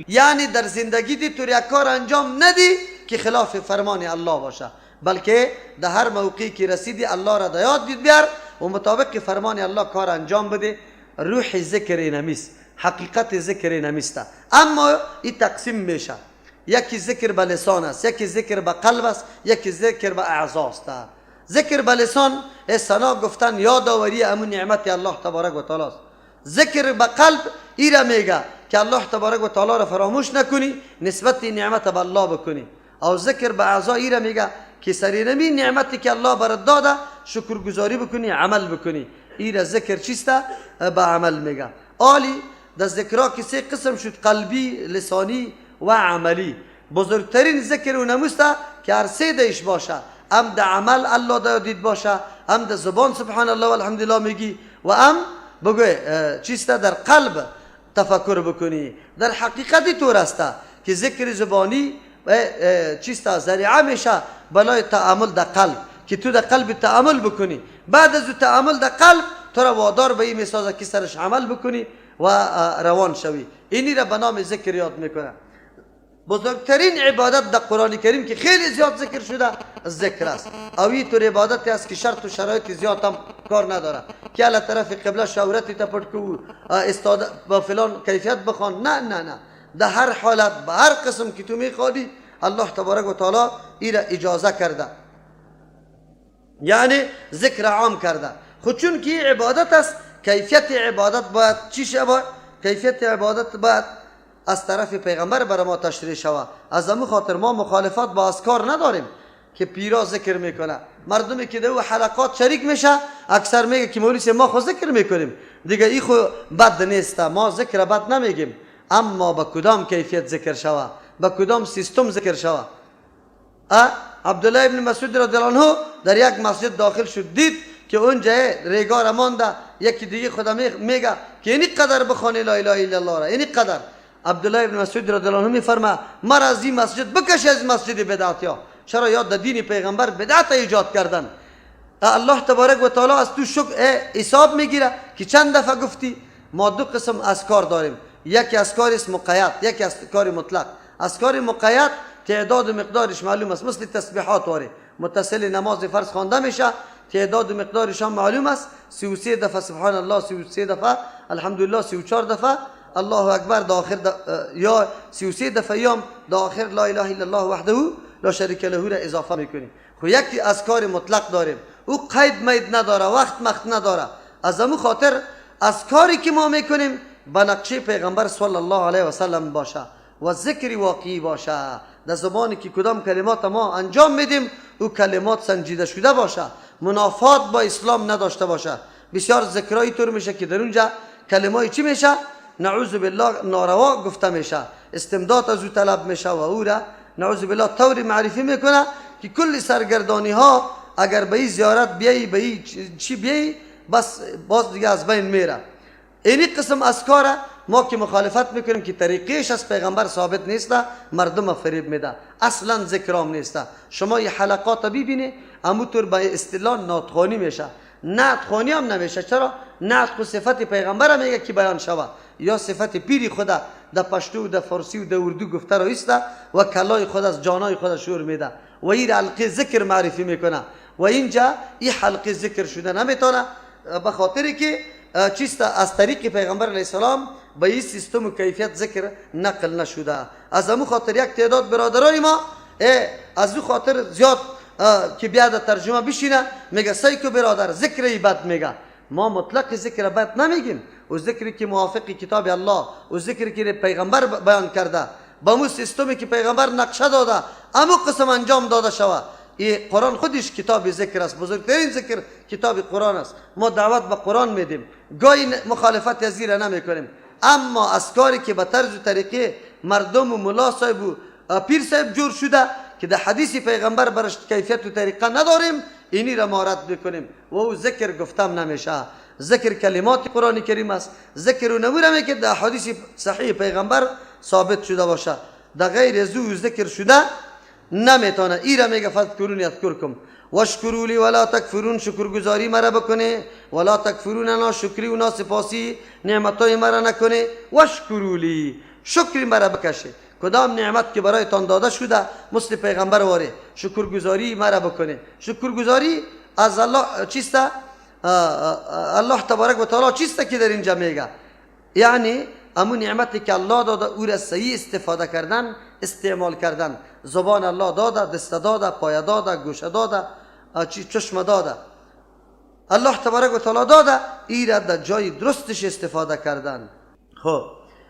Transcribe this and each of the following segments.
یعنی در زندگی دی تو یک کار انجام ندی که خلاف فرمان الله باشه، بلکه در هر موقعی که رسیدی الله را یاد دید بیار و مطابق فرمان الله کار انجام بده. روح ذکر نمیست، حقیقت ذکر نمیست. اما این تقسیم میشه، یکی ذکر به لسان است، یکی ذکر به قلب است، یکی ذکر به اعضا است. ذکر به لسان ثنا گفتن، یادآوری امون نعمت الله تبارک و تعالی است. ذکر به قلب ایره میگه که الله تبارک و تعالی را فراموش نکنی، نسبت نعمت به الله بکنی. او ذکر به اعضا ایره میگه که سرینمی نعمتی که الله برات داده شکرگزاری بکنی، عمل بکنی. ایره ذکر چیست؟ به عمل میگه. آلی در ذکرها که سه قسم شد، قلبی، لسانی و عملی. بزرگترین ذکر و نموسته که هر سه دیش باشه، هم در عمل الله دادید باشه، هم در زبان سبحان الله والحمدلله میگی، و هم بگو چیست در قلب تفکر بکنی. در حقیقت طور است که ذکر زبانی چیست ذریعه میشه بلای تعامل در قلب، که تو در قلب تعامل بکنی. بعد از تعامل در قلب تو را وادار به این میسازه که سرش عمل بکنی و روان شوی. اینی را به نام ذکر یاد میکنه. بزرگترین عبادت در قرآن کریم که خیلی زیاد ذکر شده ذکر است. او این طور عبادت است که شرط و شرایط زیاد هم کار نداره که علی طرف قبله شورت تا پټ کو استاد با فلان کیفیت بخوان. نه نه نه، در هر حالت به هر قسم که تو میخوادی الله تبارک و تعالی ای را اجازه کرده، یعنی ذکر عام کرده. خود چون که عبادت است، کیفیت عبادت باید چی شود؟ کیفیت عبادت باید از طرف پیغمبر برای ما تشریح شود. از همون خاطر ما مخالفت با اذکار نداریم که پیرا ذکر میکنه. مردمی که در حلقات شریک میشه اکثر میگه که مولوی ما خو ذکر میکنیم دیگه، ای خو بد نیست، ما ذکر بد نمیگیم، اما با کدام کیفیت ذکر شود، با کدام سیستم ذکر شود. عبدالله ابن مسعود رضی الله عنه در یک مسجد داخل شد، دید که اونجا ریگار مانده، یکی دیگه خدا میگه که اینی قدر بخوانی لا اله الا الله را، اینی قدر. عبدالله ابن مسعود رضی الله عنه میفرما مرا از این مسجد بکش، از مسجد بدعتیا. چرا؟ یاد در دین پیغمبر بدعت ایجاد کردن. الله تبارک و تعالی از تو شکر حساب میگیره که چند دفعه گفتی. ما دو قسم اذکار داریم، یکی اذکار است مقید، یکی اذکار مطلق. اذکار مقید تعداد و مقدارش معلوم است، مثل تسبیحات واره متصل نماز فرض خوانده میشه، تعداد و مقدارش هم معلوم است. 33 دفعه سبحان الله، 33 دفعه الحمدلله، 34 دفعه الله اکبر در آخر یا 33 دفعه یام در آخر لا اله الا الله وحده لا شریک له را اضافه میکنی. خب یکی اذکار مطلق داریم، او قید مید نداره، وقت مخت نداره. از امو خاطر اذکاری که ما میکنیم به نقشه پیغمبر صلی الله علیه و سلم باشه و ذکر واقعی باشه. در زبانی که کدام کلمات ما انجام میدیم او کلمات سنجیده شده باشه، منافات با اسلام نداشته باشه. بسیار ذکرایی طور میشه که در اونجا کلمای چی میشه؟ نعوذ بالله ناروا گفته میشه، استمداد از او طلب میشه و او را نعوذ بالله طوری معرفی میکنه که کل سرگردانی ها اگر به این زیارت بیایی، به این چی بیایی، بس باز دیگه از بین میره. اینی قسم اذکار ما که مخالفت میکنیم که طریقیش از پیغمبر ثابت نیست، مردم فریب میده، اصلا ذکرام نیست. شما یه حلقات ببینی اموطور به اصطلاح نعت‌خوانی میشه، نعت‌خوانی هم نمیشه. چرا؟ نعت خو صفت پیغمبر میگه که بیان شوه، یا صفت پیری خدا در پشتو و در فارسی و در اردو گفته رو ایسته و کلای خود از جانای خود شور میده و این حلقه ذکر معرفی میکنه و اینجا این حلقه ذکر شده نمیتونه، به خاطری که چیست از طریق پیغمبر علیه السلام به این سیستم و کیفیت ذکر نقل نشده. از امو خاطر یک تعداد برادرای ما از او خاطر زیاد که بیاد ترجمه بشینه میگه سیکو برادر ذکر بد میگه. ما مطلق ذکر بد نمیگیم، و ذکری که موافق کتاب الله و ذکری که پیغمبر بیان کرده با مو سیستمی که پیغمبر نقشه داده امو قسم انجام داده شوه. این قرآن خودش کتاب ذکر است، بزرگترین ذکر کتاب قرآن است. ما دعوت به قرآن میدیم، گاهی مخالفت از زیر نمیکنیم، اما اذکاری که به طرز و طریقه مردم و ملا صاحب و پیر صاحب جور شده که در حدیث پیغمبر برش کیفیت و طریقه نداریم، اینی را ما رد میکنیم و او ذکر گفتم نمیشه. ذکر کلمات قرآن کریم است، ذکر و نموره که در حدیث صحیح پیغمبر ثابت شده باشه، در غیر از او ذکر شده نمیتونه. ای را میگه فذکرونی اذکرکم واشکروا لی ولا تکفرون، شکرگزاری مرا بکنه، ولا تکفرون، نا شکری و نا سپاسی نعمتای مرا نکنه. واشکروا لی، شکر مرا بکشه. کدام نعمت که برایتان داده شده مثل پیغمبر واره شکرگزاری مرا بکنه. شکرگزاری از الله چیست؟ الله تبارک و تعالی چیست که در اینجا میگه؟ یعنی امو نعمتی که الله داده او را صحیح استفاده کردن، استعمال کردن. زبان الله داده، دست داده، پای داده، گوش داده، چشم داده، الله تبارک و تعالی داده، ای را در جای درستش استفاده کردن. خب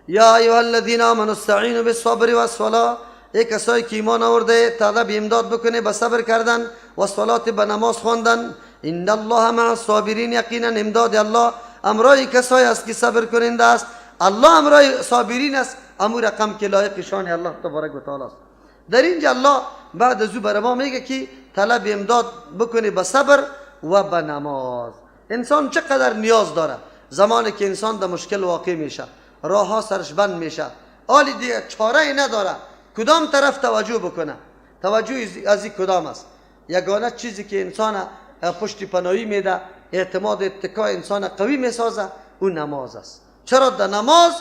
یا ایها الذین آمنوا استعینوا بالصبر والصلاة، ای کسایی که ایمان آورده طلب امداد بکنه به صبر کردن و صلات به نماز خواندن. ان الله مع الصابرین، یقینا امداد الله امرای کسایی است که صبر کننده است. الله امرای صابرین است، امو رقم که لایق شان الله تبارک و تعالی است. در اینجا الله بعد از او بر ما میگه که طلب امداد بکنه به صبر و به نماز. انسان چقدر نیاز داره زمانی که انسان در مشکل واقع میشه، راه ها سرش بند میشه، آلی دیگه چاره ای نداره کدام طرف توجه بکنه. توجه از این کدام است؟ یگانه چیزی که انسان پشت پناهی میده، اعتماد اتکا انسان قوی میسازه، اون نماز است. چرا در نماز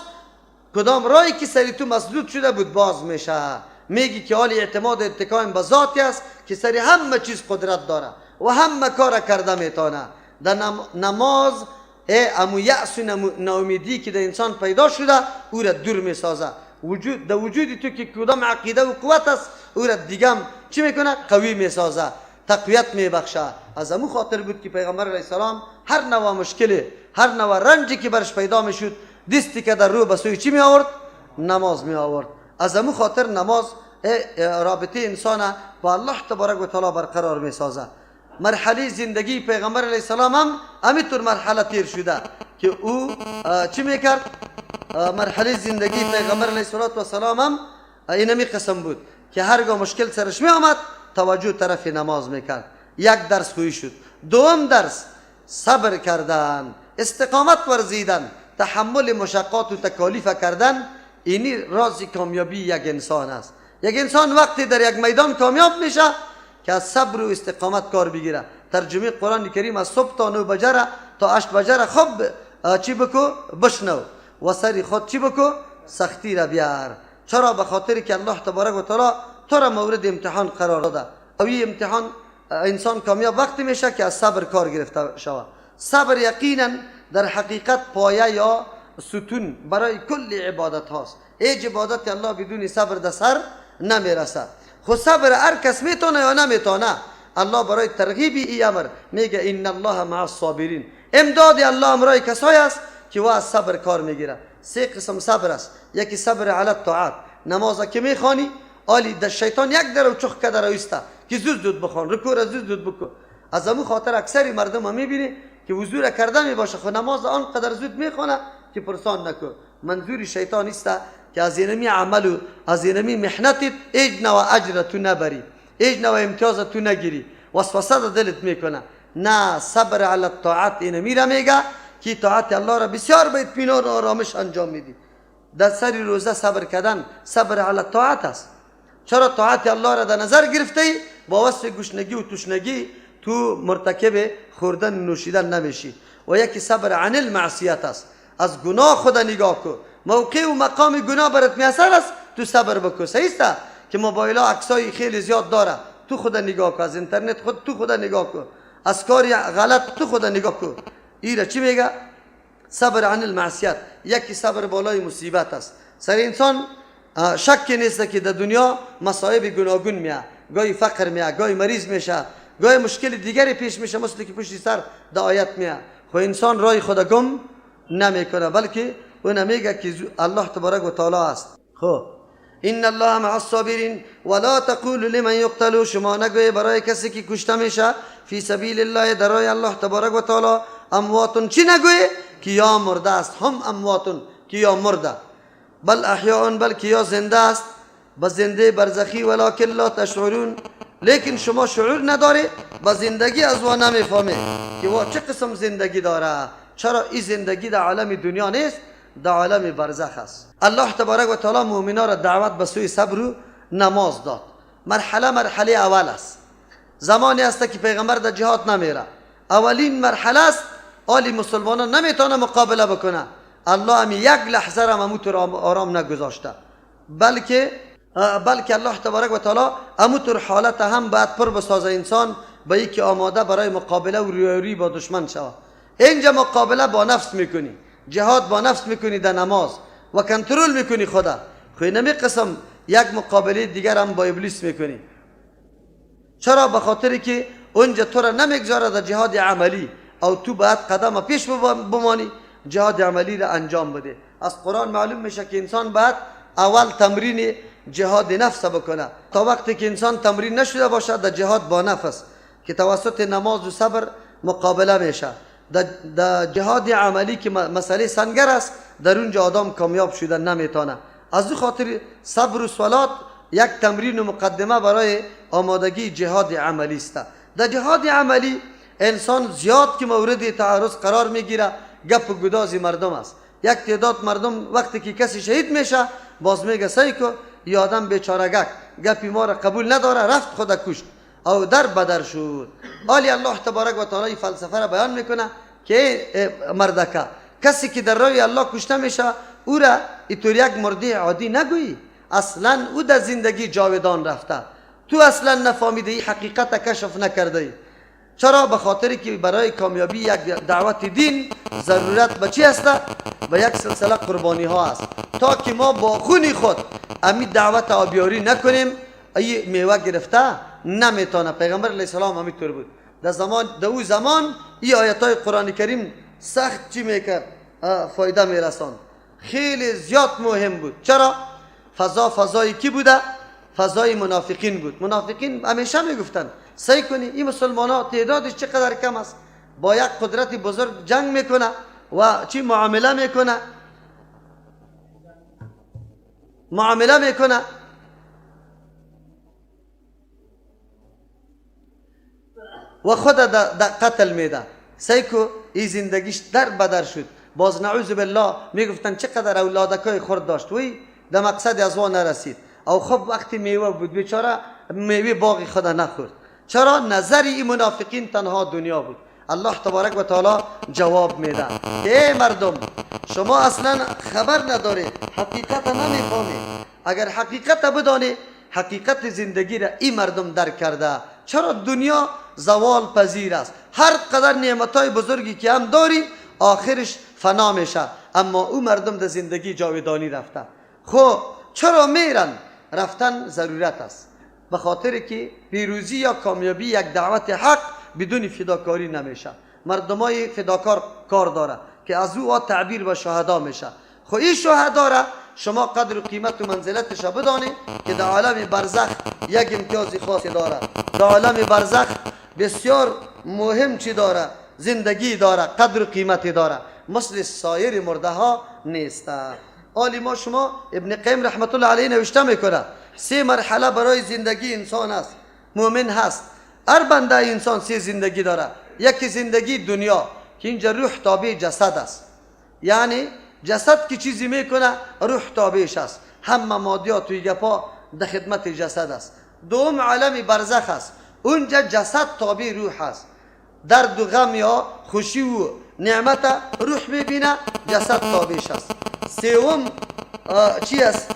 کدام راهی که سری تو مسدود شده بود باز میشه. میگی که حال اعتماد اتکایم به ذاتی است که سری همه چیز قدرت داره و همه کار کرده میتونه. در نماز امو یأس و ناامیدی که در انسان پیدا شده او را دور میسازه. وجود در وجود تو که کدام عقیده و قوت است او را دیگم چی میکنه؟ قوی میسازه، تقویت میبخشه. از امو خاطر بود که پیغمبر علیه السلام هر نوع مشکل، هر نوع رنجی که برش پیدا میشد، دستی که در رو به سوی چی می آورد؟ نماز می آورد. از امو خاطر نماز رابطه انسان با الله تبارک و تعالی برقرار میسازه. مرحله زندگی پیغمبر علیه السلام هم همینطور مرحله تیر شده که او چی میکرد؟ مرحله زندگی پیغمبر علیه السلام هم اینمی قسم بود که هرگاه مشکل سرش می آمد توجه طرف نماز میکرد. یک درس خویی شد. دوم درس صبر کردن، استقامت ورزیدن، تحمل مشقات و تکالیف کردن، اینی راز کامیابی یک انسان است. یک انسان وقتی در یک میدان کامیاب میشه که از صبر و استقامت کار بگیره. ترجمه قرآن کریم از صبح تا 9 بجره تا 8 بجره خب چی بکو؟ بشنو و سری خود چی بکو؟ سختی را بیار. چرا؟ به خاطر که الله تبارک و تعالی تو را مورد امتحان قرار داده. او این امتحان انسان کامیاب وقتی میشه که از صبر کار گرفته شود. صبر یقینا در حقیقت پایه یا ستون برای کل عبادت هاست. هیچ عبادت الله بدون صبر در سر نمیرسه. خو صبر هر کس میتونه یا نمیتونه، الله برای ترغیب ای امر میگه ان الله مع الصابرین. امداد الله امرای کسایی است که وا از صبر کار میگیره. سه قسم صبر است. یکی صبر علی الطاعات، نماز که میخوانی آلی در شیطان یک در چخ کده رویسته که زود زود بخوان، رکوع را زود زود بکن. از امو خاطر اکثری مردم هم میبینی که وضو را کرده میباشه خو نماز آنقدر زود میخوانه که پرسان نکن. منظور شیطان است که از اینمی عمل و از اینمی محنتت هیچ نوع اجر تو نبری، هیچ نوع امتیاز تو نگیری، وسوسه در دلت میکنه. نه، صبر علی الطاعت اینمی را میگه که طاعت الله را بسیار به اطمینان و آرامش انجام میدی. در سر روزه صبر کردن صبر علی الطاعت است. چرا طاعت الله را در نظر گرفته ای؟ با وصف گشنگی و تشنگی تو مرتکب خوردن و نوشیدن نمیشی. و یکی صبر عن المعصیت است، از گناه خود نگاه کن، موقع و مقام گناه برات میسر است تو صبر بکن. صحیح است که موبایل ها عکسای خیلی زیاد داره، تو خود نگاه کن، از اینترنت خود تو خود نگاه کن، از کاری غلط تو خود نگاه کن. این را چی میگه؟ صبر عن المعصیت. یکی صبر بالای مصیبت است. سر انسان شک نیست که در دنیا مصائب گوناگون میاد، گاهی فقر میاد، گاهی مریض میشه، گاهی مشکل دیگری پیش میشه، مثل که پشت سر در آیت میاد. خو انسان رای خود گم نمیکنه، بلکه اون میگه که الله تبارک و تعالی است. خب ان الله مع الصابرین ولا تقولوا لمن یقتل، شما نگوی برای کسی که کشته میشه فی سبیل الله، در راه الله تبارک و تعالی، اموات، چی نگوی؟ که یا مرده است. هم اموات که یا مرده، بل احیاء، بلکه یا زنده است، به زنده برزخی، ولکن لا تشعرون، لیکن شما شعور نداری، به زندگی از وا نمیفهمی که وا چه قسم زندگی داره. چرا این زندگی در عالم دنیا نیست، در عالم برزخ است. الله تبارک و تعالی مؤمنا را دعوت به سوی صبر و نماز داد. مرحله مرحله اول است. زمانی است که پیغمبر در جهاد نمیره، اولین مرحله است. آلی مسلمانان نمیتونه مقابله بکنه. الله هم یک لحظه را همونطور آرام نگذاشته، بلکه الله تبارک و تعالی همونطور حالت هم باید پر بسازه انسان به یکی آماده برای مقابله و رویارویی با دشمن شود. اینجا مقابله با نفس میکنی، جهاد با نفس میکنی در نماز و کنترل میکنی خدا. خو نمی قسم یک مقابله دیگر هم با ابلیس میکنی. چرا؟ به خاطر که اونجا تو را نمیگذاره در جهاد عملی، او تو باید قدم پیش بمانی، جهاد عملی را انجام بده. از قرآن معلوم میشه که انسان باید اول تمرین جهاد نفس بکنه. تا وقتی که انسان تمرین نشده باشه در جهاد با نفس که توسط نماز و صبر مقابله میشه، در جهاد عملی که مسئله سنگر است، در اونجا آدم کامیاب شده نمیتونه. از او خاطر صبر و صلات یک تمرین و مقدمه برای آمادگی جهاد عملی است. در جهاد عملی انسان زیاد که مورد تعرض قرار میگیره، گپ و گداز مردم است. یک تعداد مردم وقتی که کسی شهید میشه باز میگه سعی کو ای آدم بیچارگک گپی ما را قبول نداره، رفت خود کشت او در بدر شد. آلی الله تبارک و تعالی فلسفه را بیان میکنه که مردکه کسی که در راه الله کشته میشه او را اینطور یک مرده عادی نگویی، اصلا او در زندگی جاودان رفته، تو اصلا نفهمیده ای، حقیقت کشف نکرده ای. چرا؟ به خاطر که برای کامیابی یک دعوت دین ضرورت به چی است؟ به یک سلسله قربانی ها است. تا که ما با خون خود امی دعوت آبیاری نکنیم، ای میوه گرفته نمیتونه. پیغمبر علیه السلام همینطور بود. در زمان در او زمان ای آیت های قرآن کریم سخت چی میکرد؟ فایده میرساند. خیلی زیاد مهم بود. چرا؟ فضا فضای کی بوده؟ فضای منافقین بود. منافقین همیشه میگفتن سعی کنی این مسلمان ها تعدادش چقدر کم است، با یک قدرت بزرگ جنگ میکنه و چی معامله میکنه، معامله میکنه و خود در قتل میده. سعی کو این زندگیش در بدر شد. باز نعوذ بالله میگفتن چقدر اولادکای خورد داشت، وی در مقصد از وان نرسید. او خب وقتی میوه بود بیچاره میوه باغ خدا نخورد. چرا؟ نظر این منافقین تنها دنیا بود. الله تبارک و تعالی جواب میده که ای مردم شما اصلا خبر ندارید، حقیقت نمیفهمید. اگر حقیقت بدانی، حقیقت زندگی را این مردم درک کرده. چرا؟ دنیا زوال پذیر است، هر قدر نعمتهای بزرگی که هم داری آخرش فنا میشه، اما او مردم در زندگی جاودانی رفته. خب چرا میرن؟ رفتن ضرورت است، به خاطر که پیروزی یا کامیابی یک دعوت حق بدون فداکاری نمیشه. مردمای فداکار کار داره که از او تعبیر به شهدا میشه. خب این شهدا را شما قدر و قیمت و منزلتش بدانی که در عالم برزخ یک امتیاز خاصی داره. در عالم برزخ بسیار مهم چی داره؟ زندگی داره، قدر و قیمتی داره، مثل سایر مرده ها نیست. آلی ما شما ابن قیم رحمت الله علیه نوشته میکنه سه مرحله برای زندگی انسان است، مؤمن هست. هر بنده انسان سه زندگی داره. یکی زندگی دنیا که اینجا روح تابع جسد است، یعنی جسد که چیزی میکنه روح تابعش است، همه مادیات و گپا در خدمت جسد است. دوم عالم برزخ است، اونجا جسد تابع روح است، درد و غم یا خوشی و نعمت روح میبینه، جسد تابعش است. سوم چی است؟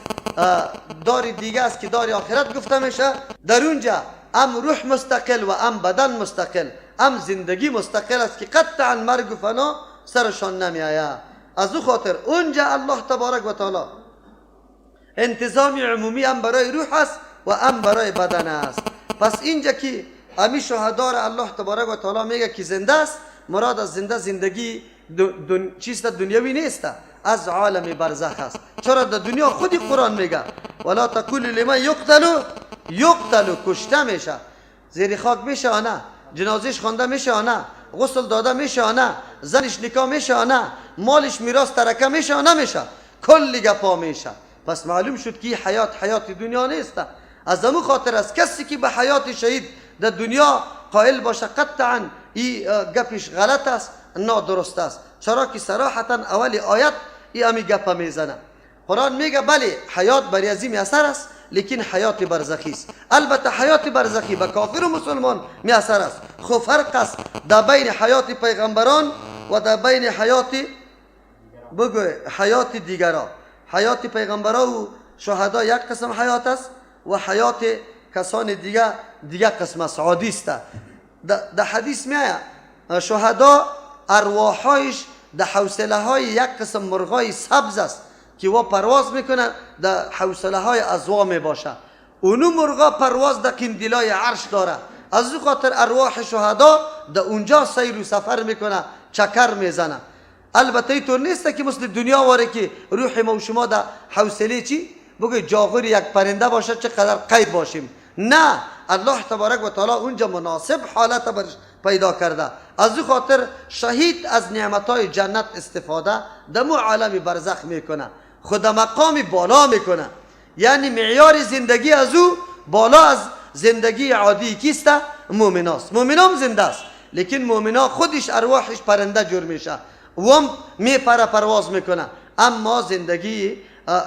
دار دیگه است که دار آخرت گفته میشه. در اونجا ام روح مستقل و ام بدن مستقل، ام زندگی مستقل است که قطعا مرگ و فنا سرشان نمیآید. از او خاطر اونجا الله تبارک و تعالی انتظام عمومی هم برای روح است و هم برای بدن است. پس اینجا که امی شهدا را الله تبارک و تعالی میگه که زنده است، مراد از زنده زندگی چیست؟ دنیوی نیست، از عالم برزخ است. چرا در دنیا خودی قرآن میگه ولا تقول لمن یقتل یقتل، کشته میشه، زیر خاک میشه نه، جنازش خوانده میشه نه، غسل داده میشه نه، زنش نکاح میشه نه، مالش میراث ترکه میشه نمیشه، کلی گپا میشه. پس معلوم شد که حیات حیات دنیا نیست. از امو خاطر است کسی که به حیات شهید در دنیا قائل باشه قطعا ای گپش غلط است، نادرست است. چرا که صراحتا اول آیت ای امی گپ میزنه. قرآن میگه بله حیات بر ازی میسر است، لیکن حیات برزخی است. البته حیات برزخی به کافر و مسلمان میسر است. خو فرق است در بین حیات پیغمبران و در بین حیات بگو حیات دیگرا، حیات پیغمبرا و شهدا یک قسم حیات است و حیات کسان دیگه دیگه قسم است، عادی است. در حدیث میآید شهدا ارواحایش در حوصله های یک قسم مرغای سبز است که وا پرواز میکنه، در حوصله های ازوا میباشه. اونو مرغا پرواز در قندیلای عرش داره. از او خاطر ارواح شهدا در اونجا سیر و سفر میکنه، چکر میزنه. البته اینطور نیست که مثل دنیا واره که روح ما و شما در حوصله چی بگوی جاغور یک پرنده باشه چقدر قید باشیم. نه، الله تبارک و تعالی اونجا مناسب حالت برش پیدا کرده. از او خاطر شهید از نعمتهای جنت استفاده دمو عالم برزخ میکنه، خود مقام بالا میکنه. یعنی معیار زندگی از او بالا از زندگی عادی کیست؟ مؤمناست. مؤمنام زنده است، لیکن مؤمنا خودش ارواحش پرنده جور میشه و هم میپره پرواز میکنه. اما زندگی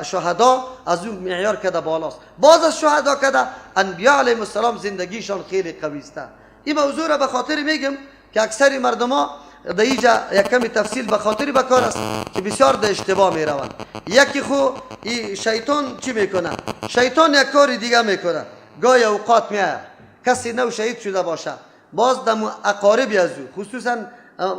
شهدا از اون معیار کده بالاست. باز از شهدا کده انبیاء علیهم السلام زندگیشان خیلی قوی است. این موضوع را به خاطر میگم که اکثر مردما در اینجا یک کمی تفصیل به خاطر بکار است که بسیار در اشتباه میروند. یکی خو این شیطان چی میکنه؟ شیطان یک کار دیگه میکنه. گاهی اوقات میآید کسی نو شهید شده باشه، باز دم اقارب از او، خصوصا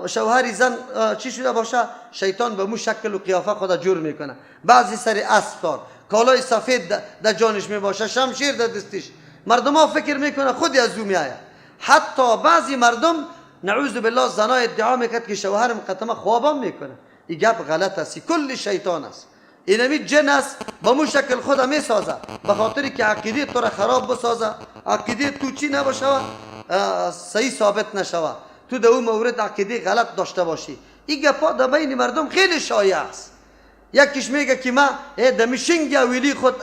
شوهر زن چی شده باشه، شیطان به مو شکل و قیافه خود جور میکنه. بعضی سر اسب دار، کالای سفید در جانش میباشه، شمشیر در دستش. مردم ها فکر میکنه خودی از او میآید. حتی بعضی مردم نعوذ بالله زنا ادعا میکرد که شوهرم قطمه خوابم میکنه. این گپ غلط است، کل شیطان است. اینمی جن است به مو شکل خود میسازه به خاطر که عقیده تو را خراب بسازه، عقیده تو چی نباشه، صحیح ثابت نشوه، تو در اون مورد عقیده غلط داشته باشی. این گپا در بین مردم خیلی شایع است. یکیش میگه که من دمی شنگ ویلی خود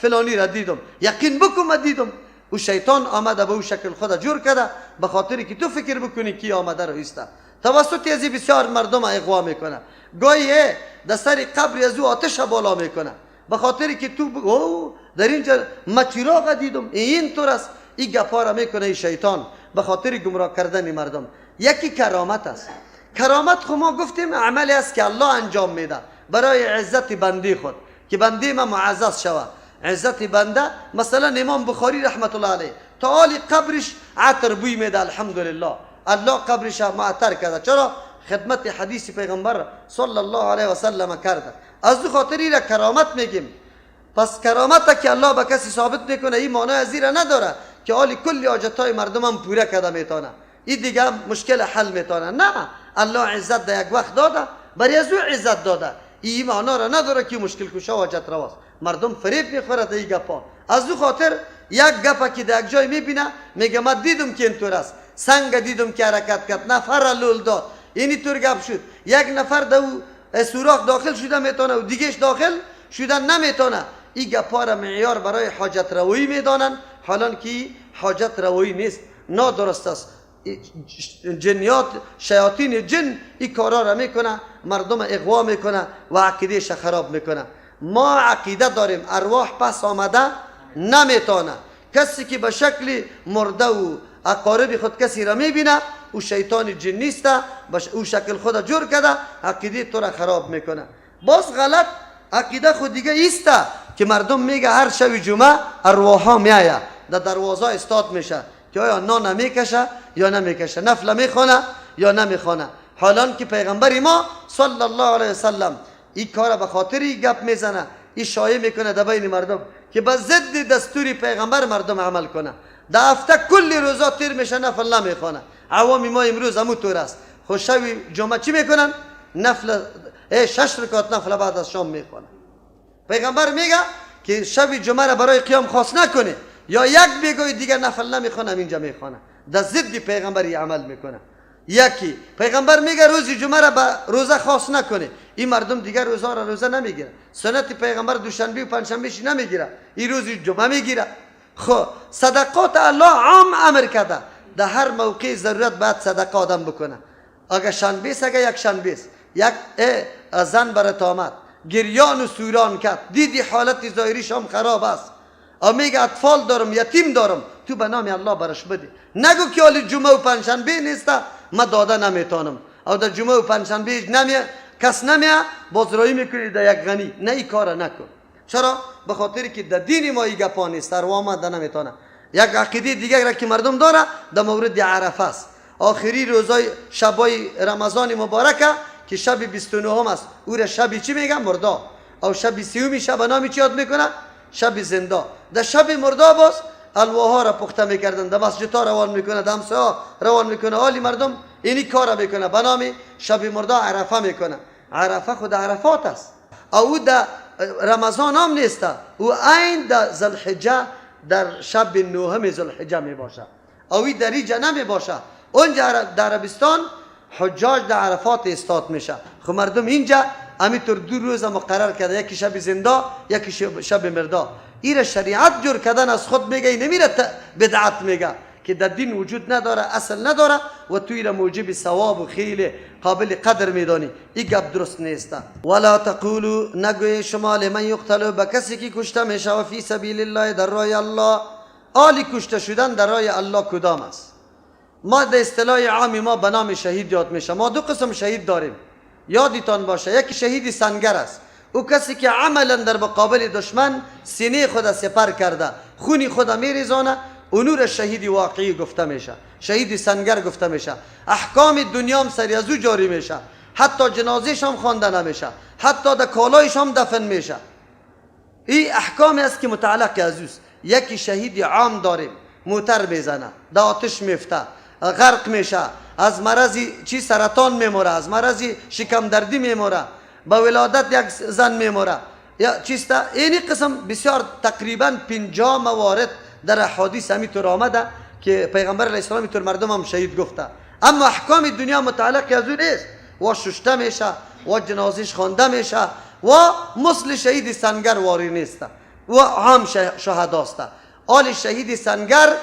فلانی را دیدم، یقین بکن من دیدم. او شیطان آمده به او شکل خود جور کرده به خاطر که تو فکر بکنی کی آمده رو ایسته. توسط ازی بسیار مردم اغوا میکنه. گاهی در سر قبر از او آتش بالا میکنه به خاطر که تو او در اینجا ما چراغ دیدم، این طور است. این گپا را میکنه این شیطان به خاطر گمراه کردن مردم. یکی کرامت است. کرامت خو ما گفتیم عملی است که الله انجام میده برای عزت بنده خود که بنده ما معزز شود. عزت بنده مثلا امام بخاری رحمت الله علیه تا حال قبرش عطر بوی میده، الحمدلله الله قبرش معطر کرده. چرا؟ خدمت حدیث پیغمبر صلی الله علیه و سلم کرده. از دو خاطری را کرامت میگیم. پس کرامت که الله به کسی ثابت میکنه این معنی از را نداره که حال کل حاجتهای مردم هم پوره کرده میتونه، این دیگه مشکل حل میتونه. نه، الله عزت در یک وقت داده، برای از او عزت داده. این معنا را نداره که مشکل کشا و حاجت رواست. مردم فریب میخوره در این گپا. از او خاطر یک گپا که در یک جای میبینه میگه من دیدم که اینطور است، سنگ دیدم که حرکت کرد، نفر لول داد، اینی طور گپ شد. یک نفر در او سوراخ داخل شده میتونه و دیگهش داخل شده نمیتونه. این گپا را معیار برای حاجت روایی میدانن، حالان که حاجت روایی نیست، نادرست است. جنیات شیاطین جن این کارا را میکنه، مردم اغوا میکنه و عقیدهش خراب میکنه. ما عقیده داریم ارواح پس آمده نمیتونه. کسی که به شکل مرده و اقارب خود کسی را میبینه او شیطان جن نیست، او شکل خود جور کرده، عقیده تو را خراب میکنه. باز غلط عقیده خود دیگه ایسته که مردم میگه هر شب جمعه ارواح میآید در دروازه استاد میشه که آیا نان میکشه یا نمیکشه، نفل میخوانه یا نمیخوانه. حالان که پیغمبر ما صلی الله علیه وسلم این کار به خاطر این گپ میزنه، این شایع میکنه در بین مردم که به ضد دستور پیغمبر مردم عمل کنه. در هفته کل روزا تیر میشه نفل نمیخوانه. عوام ما امروز همون طور است. خو شب جمعه چی میکنن؟ نفل 6 رکعت نفل بعد از شام میخوانه. پیغمبر میگه که شب جمعه را برای قیام خاص نکنه، یا یک بگوی دیگه نفل نمیخوانه اینجا میخوانه، در ضد پیغمبری عمل میکنه. یکی پیغمبر میگه روز جمعه را به روزه خاص نکنه، این مردم دیگه روزه را روزه نمیگیره. سنت پیغمبر دوشنبه و پنجشنبه نمیگیره، این روز جمعه میگیره. خب صدقات الله عام امر کرده، در هر موقع ضرورت باید صدقه آدم بکنه. اگه شنبه است، اگه یک شنبه است، یک زن برات آمد گریان و سوران کرد، دیدی حالت ظاهریش هم خراب است، او میگه اطفال دارم، یتیم دارم، تو به نام الله برش بده. نگو که حال جمعه و پنجشنبه نیست ما داده نمیتونم، او در جمعه و پنجشنبه نمی کس نمیه، باز رایی میکنی در یک غنی. نه، این کار نکن. چرا؟ به خاطر که در دین ما این گپا نیست، اروا ده نمیتونه. یک عقیده دیگه را که مردم داره در مورد عرفه است. آخری روزای شبای رمضان مبارکه که شب 29 است، او را شب چی میگه؟ مردا. او شب 30 شب نام چی یاد میکنه؟ شب زنده. در شب مردا باز الواها را پخته میکردن، در مسجدها روان میکنه، در همسایه‌ها روان میکنه. حالی مردم اینی کار میکنه به نام شب مردا عرفه میکنه. عرفه خود عرفات است. او در رمضان هم نیست، او عین در ذوالحجه، در شب نهم ذوالحجه می باشه. او در اینجا نمی باشه. اونجا در عربستان حجاج در عرفات استاد میشه. خب مردم اینجا همینطور دو روز مقرر کرده، یکی شب زنده، یکی شب مردا. ایره شریعت جور کردن از خود میگه، نمیره بدعت میگه که در دین وجود نداره، اصل نداره و تو ایره موجب ثواب و خیلی قابل قدر میدانی. این گپ درست نیست. ولا تقولوا، نگوی شما، لمن یقتل، به کسی که کشته میشه، و فی سبیل الله، در راه الله. آلی کشته شدن در راه الله کدام است؟ ما در اصطلاح عام ما به نام شهید یاد میشه. ما دو قسم شهید داریم، یادتان باشه. یکی شهید سنگر است، او کسی که عملا در مقابل دشمن سینه خود سپر کرده، خونی خود میریزانه، اونو را شهید واقعی گفته میشه، شهید سنگر گفته میشه. احکام دنیا هم سری از او جاری میشه، حتی جنازهش هم خوانده نمیشه، حتی در کالایش هم دفن میشه. این احکامی است که متعلق از اوست. یکی شهید عام داریم، موتر میزنه، در آتش میفته، غرق میشه، از مرض چی سرطان میموره، از مرض شکم دردی میموره، با ولادت یک زن میموره یا چیست. اینی قسم بسیار تقریبا 50 موارد در احادیث همینطور آمده که پیغمبر علیه السلام اینطور مردم هم شهید گفته. اما احکام دنیا متعلق از او نیست، و ششته میشه و جنازش خوانده میشه و مثل شهید سنگر واری نیست و عام شهداست. آل شهید سنگر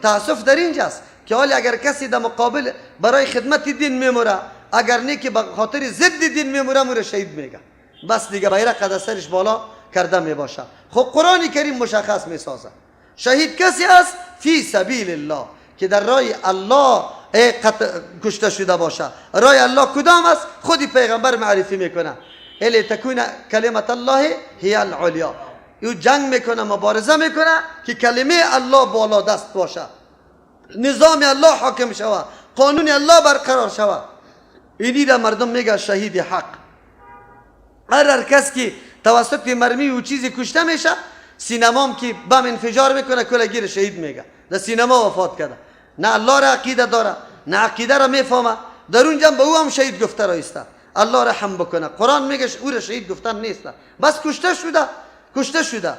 تاسف در اینجاست که حالی اگر کسی در مقابل برای خدمت دین میموره، اگر نه که به خاطر ضد دین میموره، موره شهید میگه، بس دیگه بیرق از سرش بالا کرده میباشه. خب قرآن کریم مشخص میسازه شهید کسی است فی سبیل الله، که در راه الله کشته شده باشه. راه الله کدام است؟ خودی پیغمبر معرفی میکنه، لتکون کلمت الله هی العلیا. او جنگ میکنه، مبارزه میکنه که کلمه الله بالا دست باشه، نظام الله حاکم شوه، قانون الله برقرار شوه. اینی را مردم میگه شهید حق. هر کس که توسط مرمی و چیزی کشته میشه، سینمام که بم انفجار میکنه کل گیر شهید میگه، در سینما وفات کرده. نه الله را عقیده داره، نه عقیده را میفهمه، در اونجا به او هم شهید گفته رایسته. الله رحم بکنه. قرآن میگه او را شهید گفتن نیست، بس کشته شده، کشته شده.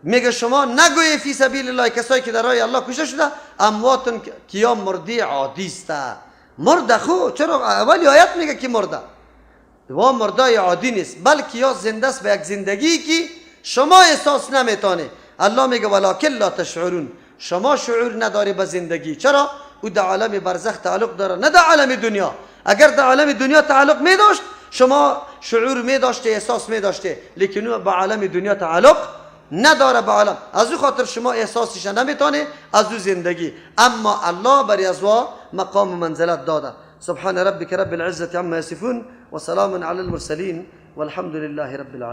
میگه شما نگوی فی سبیل الله، کسایی که در راه الله کشته شده، اموات، که یا مرده عادی است. مرده خو چرا اولی آیت میگه که مرده و مرده عادی نیست، بلکه یا زنده است به یک زندگی که شما احساس نمیتونه. الله میگه ولکن لا تشعرون، شما شعور نداری به زندگی. چرا؟ او در عالم برزخ تعلق داره، نه در عالم دنیا. اگر در عالم دنیا تعلق می داشت، شما شعور می داشته، احساس می داشته، لیکن او به عالم دنیا تعلق نداره، به عالم از او خاطر شما احساسش نمیتونه از او زندگی. اما الله بر از مقام و منزلت داده. سبحان ربك رب العزة عما يصفون وسلام على المرسلين والحمد لله رب العالمين.